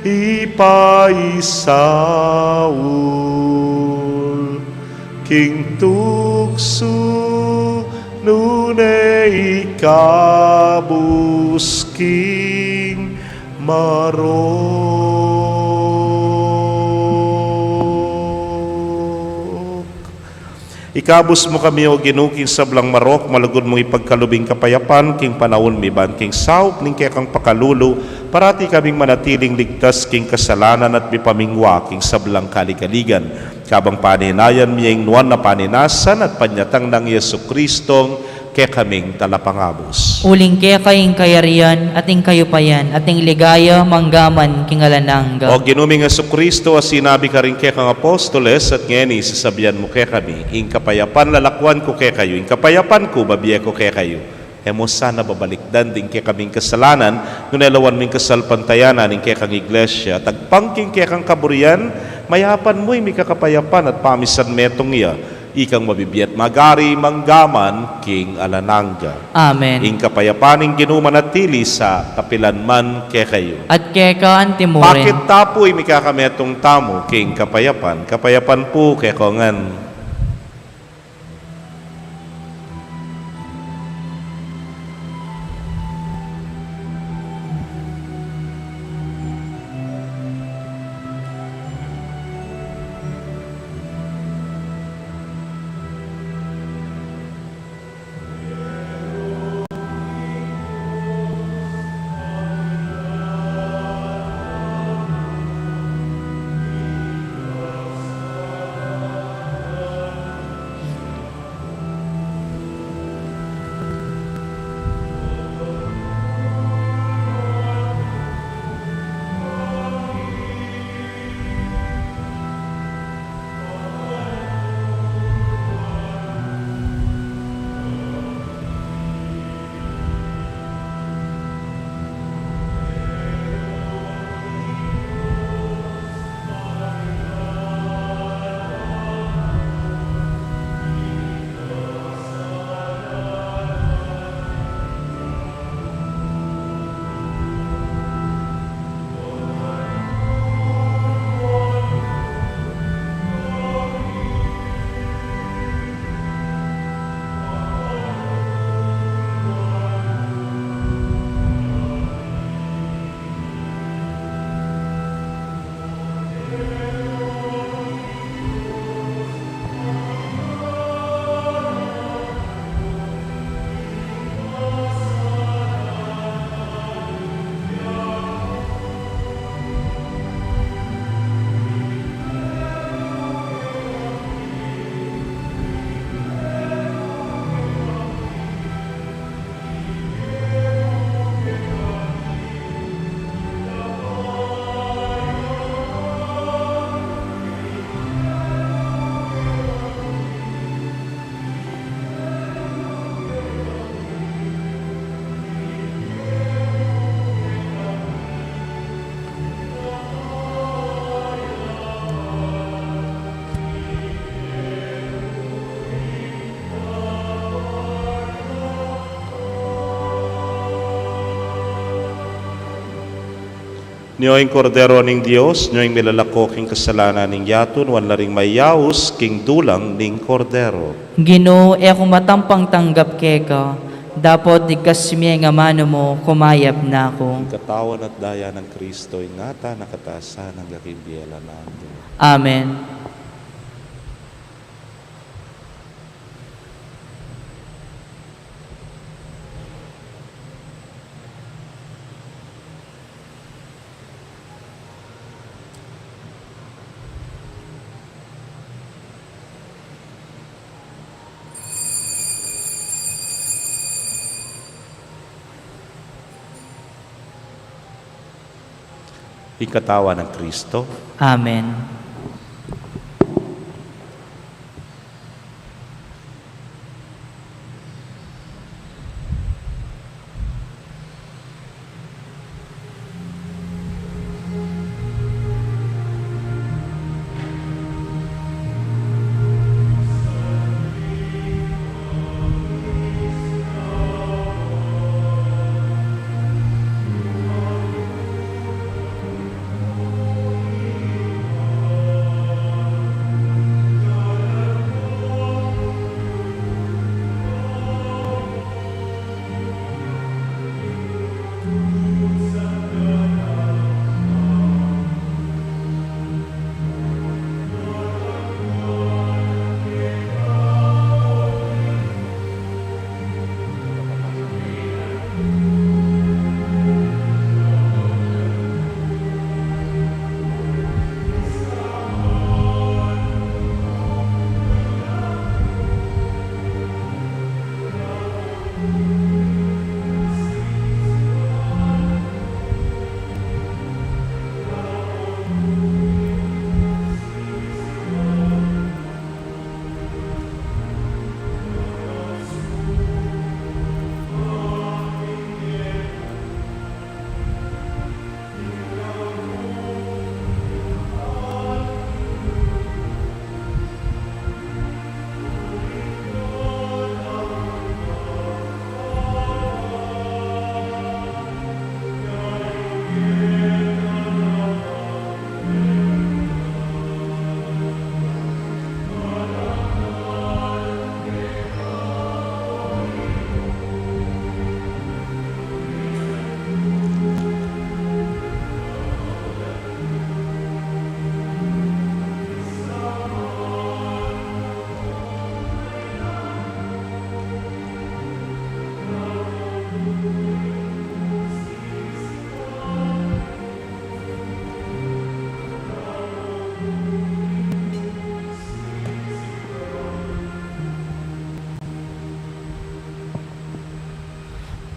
ipaisaul king tuksu, nune ikabus king marok. Ikabus mu kami, O Ginu, king sablang marok, malugud mung ipagkalub ing kapayapan king panaun mi, ban king saup ning kekang pakalulu, parati kaming manatiling ligtas king kasalanan at mipamingwa king sablang kaligaligan. Kabang paninayan mi ing nuan a paninasan at panyatang nang Jesucristong kekaming talapangabus. Uling keka ing kayarian, at ing kayupayan, at ing ligaya, mangga man king alang angga. O Ginu ming Jesucristo, a sinabi karing kekang apostoles, at ngeni sasabian mu kekami, ing kapayapan lalakuan ku kekayu, ing kapayapan ku bibie ku kekayu. E mu sana babalikdan ding kekaming kasalanan, nune lawan mu ing kasalpantayanan ning kekang Iglesia, at agpang king kekang kaburian, mayapan mu ing mikakapayapan at pamisan metung ya, ikang mabibie at magari mangga man king alang angga. Amen. Ing kapayapan ning Ginu manatili sa kapilan man kekayu. At keka antimurin. Pakit ta pu ing mikakametung tamu king kapayapan, kapayapan pu kekongan. Nyo ing Kordero ning Dios, nyo ing milalako king kasalanan ning yatu, nuan la ring mayaus king dulang ning Kordero. Ginu, e ku matampang tanggap keka, dapot igkas mu ing amanu mu, kumayap na ku. Ing katawan at daya nang Kristo, ingatan na katamu sana angga king bie alang angga. Amen. Ing katawan nang Kristo. Amen.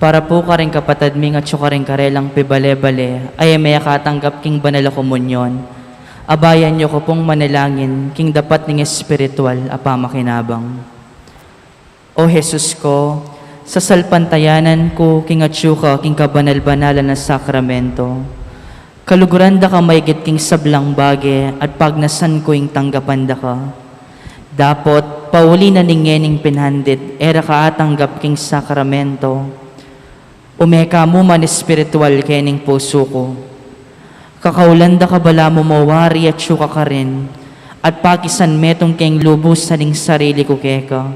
Para pu karing kapatad ming atyu karing karelang pibale-bale a e mekatanggap king banal a komunyon, abayan yu ku pung manalangin king dapat ning espiritual a pamakinabang. O Jesus ku, sasalpantayanan ku king atyu ka king kabanal-banalan a sakramento. Kaluguran da ka maigit king sablang bage at pagnasan ku ing tanggapan da ka. Dapot, pauli na ning ngening pinandit, e ra ka atanggap king sakramento. Ume ka mu man espiritual kening pusu ku. Kakaulan da ka balamu mawari atyu ka karin, at pakisan metung keng lubus ning sarili ku keka.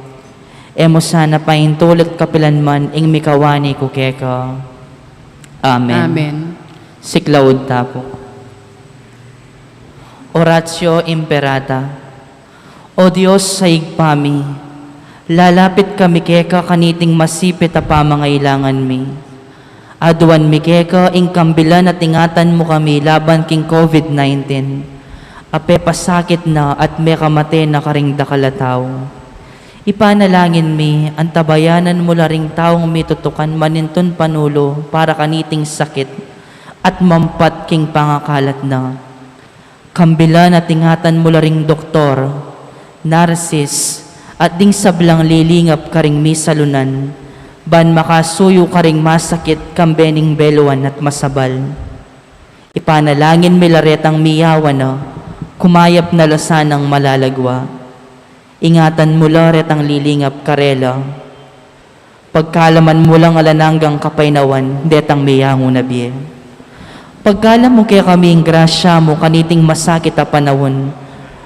E mu sana paintulit kapilan man ing mikawani ku keka. Amen. Amen. Siklaud ta pu. Oratio Imperata. O Dios a Ibpa mi, lalapit kami keka kaniting masipit a pamangailangan mi. Aduan mi keka ing kambilan at ingatan mu kami laban king COVID nineteen, a pepasakit na at mekamate na karing dakal a tau. Ipanalangin mi, antabayanan mu la ring taung mitutukan manintun panulu para kaniting sakit at mampat king pangakalat na. Kambilan at ingatan mu la ring doktor, narsis, at ding sablang lilingap karing misalunan, ban makasuyu karing masakit kambe ning beluan at masabal. Ipanalangin mi la retang miyawan na, kumayap na la sanang malalagwa. Ingatan mu la retang lilingap karela. Pagkalaman mu lang alang anggang kapaynawan detang meyangu na bie. Pagkalam mu kekaming grasya mu kaniting masakit a panaun,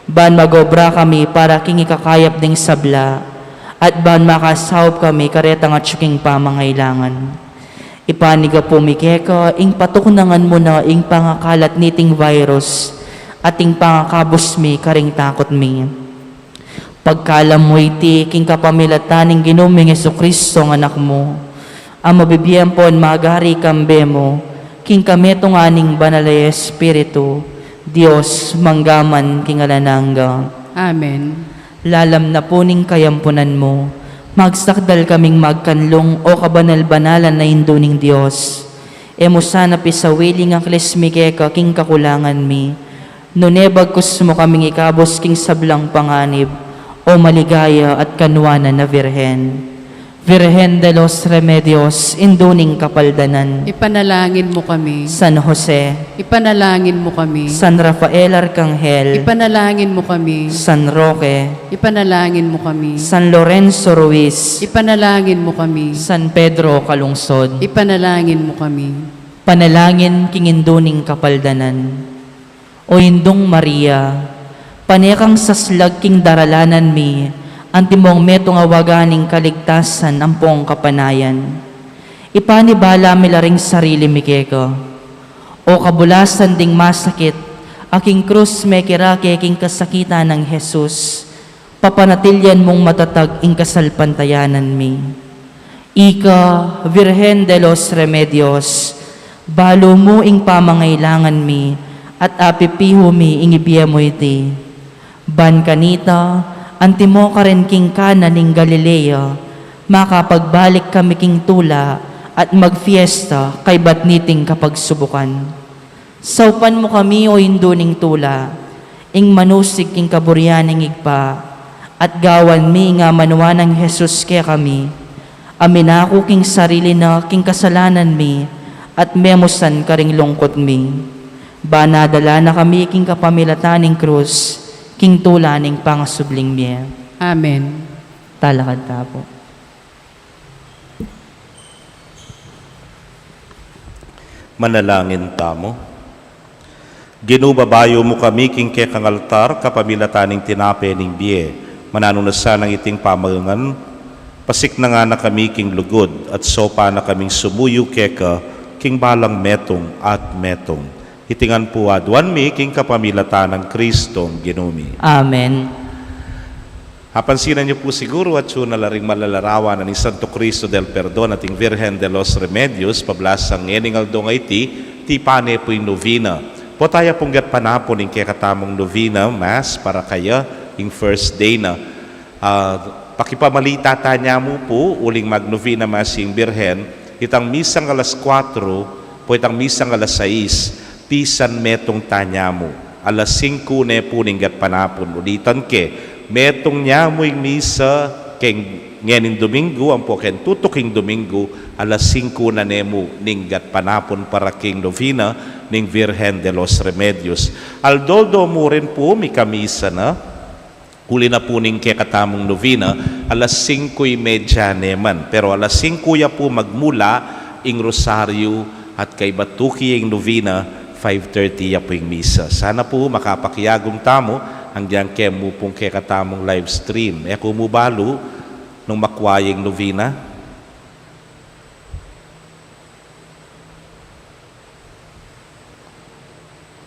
ban magobra kami para king ikakayap ding sabla, at ban makasaup kami karetang atyu king pamangailangan. Ipanyawad mi keka ing patuknangan mu na ing pangakalat niting virus, at ing pangakabus mi karing takut mi. Pagkalam mu iti king kapamilatan ning Ginu ming Jesucristo a Anak mu, a mabibie ampon magari kambe mu, king kametungan ning Banal a Espiritu, Dios, mangga man king alang angga. Amen. Lalam na pu ning kayampunan mu, magsakdal kaming magkanlung, o kabanal-banalan a Indu ning Dios. E mu sana pisawili ing aklis mi keka king kakulangan mi, nune bagkus mu kaming ikabus king sablang panganib, o maligaya at kanuanan a Virgen. Virgen de los Remedios, Indu ning Kapaldanan. Ipanalangin mu kami. San Jose. Ipanalangin mu kami. San Rafael Arcangel. Ipanalangin mu kami. San Roque. Ipanalangin mu kami. San Lorenzo Ruiz. Ipanalangin mu kami. San Pedro Calungsod. Ipanalangin mu kami. Panalangin king Indu ning Kapaldanan. O Indung Maria, pane kang saslag king daralanan mi, antimong metung a waga ning kaligtasan ampong kapanayan. Ipanibala mi la ring sarili mi keka. O kabulasan ding masakit, a king krus mekirake king kasakitan nang Jesus, papanatilian mung matatag ing kasalpantayanan mi. Ika, Virgen de los Remedios, balu mu ing pamangailangan mi, at apipihu mi ing ibie mu iti. Ban kanita, antimo karin king Cana ning Galilea, makapagbalik kami king tula, at magfiesta kaybat niting kapagsubukan. Saupan mu kami, o Indu ning tula, ing manusig king kaburian ning Ibpa, at gawan mi ing amanuan nang Jesus kekami, a minaku king sarili na king kasalanan mi, at memusan karing lungkut mi. Ban adala na kami king kapamilatan ning krus, king tula ning pangasubling mie. Amen. Talakad ta pu. Manalangin tamu. Ginu, babayu mu kami king kekang altar, kapamilatan ning tinape ning bie. Mananu na sanang iting pamagangan, pasiknangan na kami king lugud, at saupan na kaming sumuyu keka king balang metung at metung. Iti ngan pu aduan mi king kapamilatan nang Kristong Ginu mi. Amen. Apansinan yu pu siguru, atyu na la ring malalarawan ning Santo Cristo del Perdon at ing Virgen de los Remedios, pablasang ngening aldo ngeni, tipan ne pu ing novena. Potang pu gatpanapun ing kekatamung novena mass para kaya, ing first day na. Ah, pakipamalita tana mu pu, uling mag-novena mass ing Birhen, Itang misang alas kuatro, ampo itang misang alas sais, pisan metung ta nyamu. Alas singku ne pu ning gatpanapun. Ulitan ke, metung nyamu ing misa keng ngening Dominggu, ampo keng tutuking Dominggu, alas singku na ne mu ning gatpanapun para king novena ning Virgen de los Remedios. Aldo-aldo mu rin pu mikamisa na, uli na pu ning kekatamung novena, alas singku y media ne man. Pero alas singku ya pu magmula ing rosaryu at kaybat tuki ya ing novena, five thirty ya pu ing misa. Sana pu makapakiagum tamu, anggiyang kemu pung kekatamung live stream. E ku mu balu nung makua ya ing novena.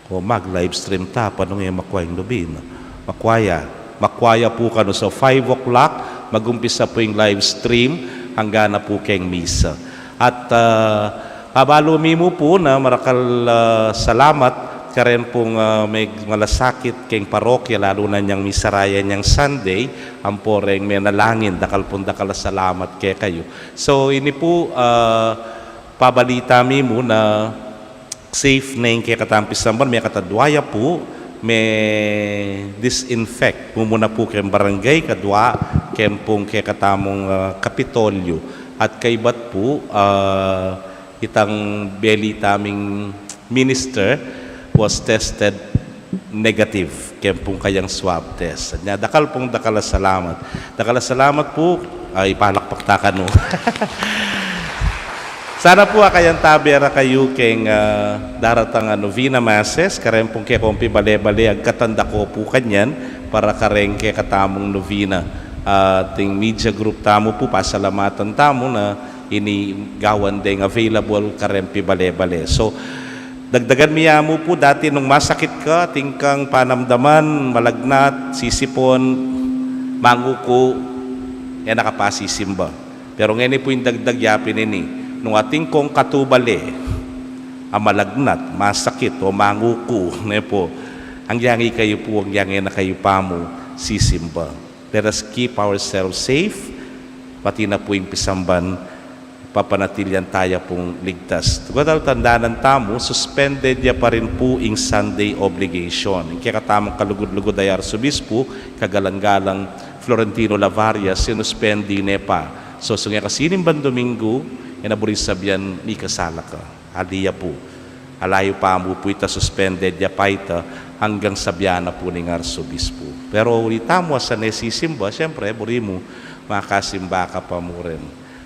O, mag-live stream ta, panu nung e makua ing novena? Makua ya. Makua ya pu kanu. So, five o'clock, mag-umpisa pu ing live stream, angga na pu keng misa. At, ah, abalu mi mu pu na marakal, ah, salamat karen pung, ah, me-, malasakit keng parokya, lalu na inyang misarayan yang Sunday, ampo reng menalangin, dakal pung dakal a salamat kekayu. So, ini pu, ah, pabalita mi mu na safe ne ing kekatamung pisamban, mekatadua ya pu, me-disinfect mu muna pu keng barangay, kadua keng pung kekatamung, ah, Kapitolyo. At kaybat pu, ah, itang beli taming minister was tested negative keng pung kayang swab test. Nya, dakal pung dakal a salamat. Dakal a salamat pu, ay, ipalakpak ta kanu. Sana pu akayan tabe ra kayu keng, ah, daratang a novena masses, karen pung kekong pibale-bale, agkatan da ko pu kanyan para kareng kekatamung novena. Ah, ating media group tamu pu, pasalamatan tamu na ini gawan deng available karen pibale-bale. So, dagdagan mi ya mu pu, dati nung masakit ka, atin kang panamdaman, malagnat, sisipon, manguku, e na ka pa sisimba. Pero ngeni pu ing dagdag ya pin ini, nung atin kong katubale a malagnat, masakit, o manguku, ne pu, anggiyang ikayu pu, anggiyang e na kayu pa mu sisimba. Let us keep ourselves safe, pati na pu ing pisamban, papanatilian taya pung ligtas. Tugadal tandanan tamu, suspended ya pa rin pu ing Sunday obligation. Ing kekatamung kalugud-lugud a Arsobispu, kagalang-galang Florentino Lavaria, sinuspendi ne pa. So, sung e ka sinimban Dominggu, e na buri sabian mikasala ka. Ali ya pu. Ala yu pa mu pu ita, suspended ya pa ita anggang sabian na pu ning Arsobispu. Pero uli tamu a sa ne sisimba, siyempre, buri mu makasimba ka pa mu rin.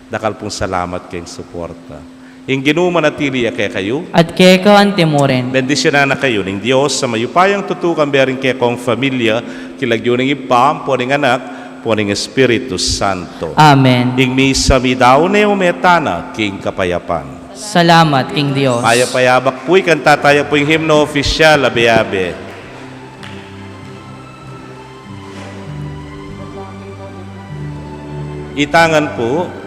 Dakal pung salamat keng suporta. Ing Ginu manatili ya kekayu. At keka anti mu rin. Bendisyunan na kayu ning Dios a mayupayang tutu, kambe ring kekong familia, king lagyu ning Ibpa, ampo ning Anak, ampo ning Espiritu Santo. Amen. Ing misa midaun ne, ume tana king kapayapan. Salamat king Dios. Payap a yabak pu. Ikanta taya pu ing himno opisyal, Abe, Abe. Itangan pu.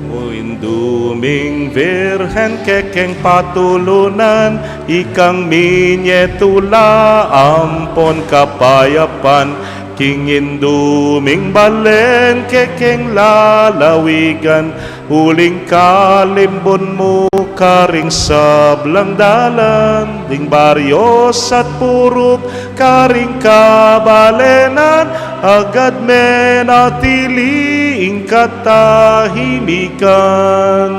O Indu ming Virgen, kekeng patulunan, ikang minye tula ampon kapayapan, king Indu ming balen, kekeng lalawigan, uling kalimbun mu karing sablang dalan, ding baryos at purok karing kabalenan, agad menatili ing katahimikan.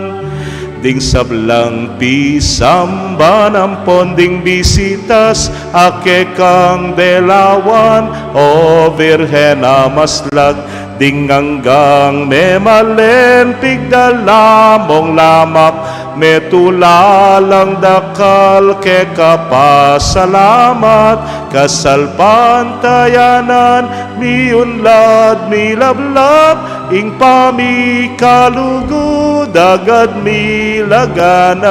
Ding sablang pisamban ampon ding bisitas a kekang delawan, O Virgen a maslag, ding anggang memalen pigdala mung lamak, metula lang dakal keka pasalamat, kasalpantayanan miunlad milablab, ing pamikalugud agad milaganap.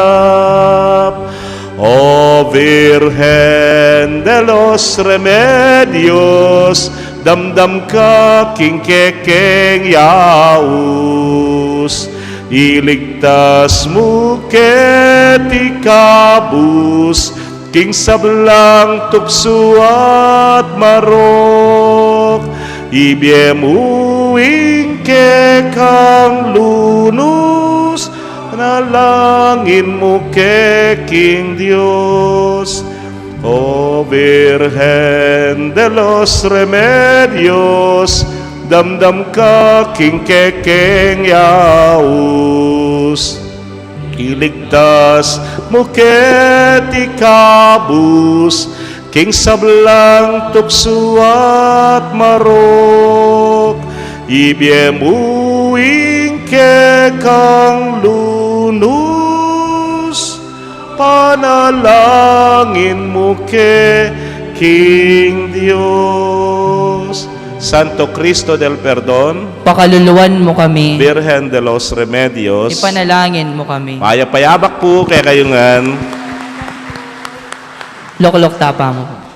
O Virgen de los Remedios, damdam ka king kekeng yaus, iligtas mu keti kabus, king sablang tuksu at marok, ibie mu ing kekang lunus, Panalangin mu ke king Dios. O Virgen de los Remedios, damdam ka king kekeng yaus. Iligtas mu keti kabus king sablang tuksu at marok. Ibie mu ing kekang lunus. Panalangin mu ke king Dios. Santo Cristo del Perdon, pakaluluan mu kami. Virgen de los Remedios, ipanalangin mu kami. Mayap a yabak pu kekayu ngan. Loklok tapa mu.